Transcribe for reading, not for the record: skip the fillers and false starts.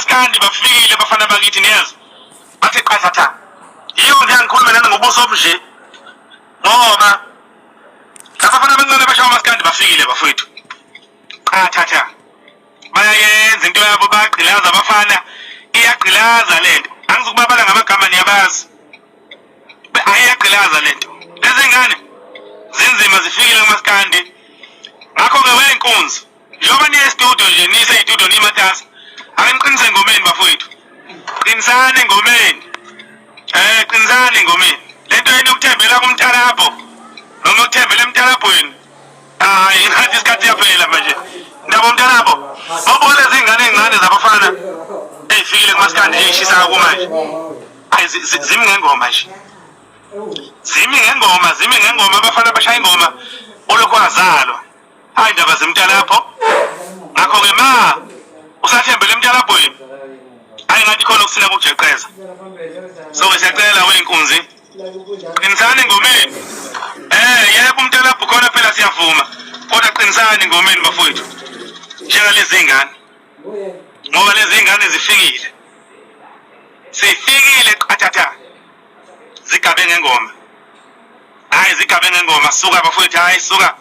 Kumaskandi bafikile abafana bakithi niyezwa. Bathe qathatha. Yiyo nje angikhulume nani ngobuso obunje. Ngoba labafana abancane abashaya umaskandi bafikile bafowethu. Qathatha. Bayayenza into yabo bayagqilaza abafana. Iyagqilaza lento. Angizukubabala ngamagama niyabazi. Ayiyagqilaza lento. Lezi ngane zinzima zifikile kumaskandi. Ngakho-ke wenkunzi Njengoba niye estudio nje nise estudio nimatasa. Ake niqinise engomeni bafowethu. Qinisani engomeni. Eh qinisani engomeni. Lento yenu yokuthembela kumtalabho noma ukuthembela emtalabhweni. Hayi ngathi isikhathi siyaphela manje. Ndaba umtalabho. Bawubona lezi ngane ezincane zabafana ezifikile kumaskandi eyishisa kumanje. Hayi zimi ngengoma nje. Zimi ngengoma, zimi ngengoma abafana bashaya ingoma olokhu azalwa. Hayi ndaba zemtalapho. Ngakho-ke ma usathembele emtalabhweni hayi ngathi khona okusina kujeqeza. So siyacela weyinkunzi qinisani engomeni. Eh yebo umtalabho khona phela siyavuma. Kodwa qinisani engomeni bafowethu. Njengalezi ngane. Ngoba lezi ngane zifikile. Sifikile qathatha. Zigabe ngengoma. Hayi zigabe ngengoma suka bafowethu hayi suka.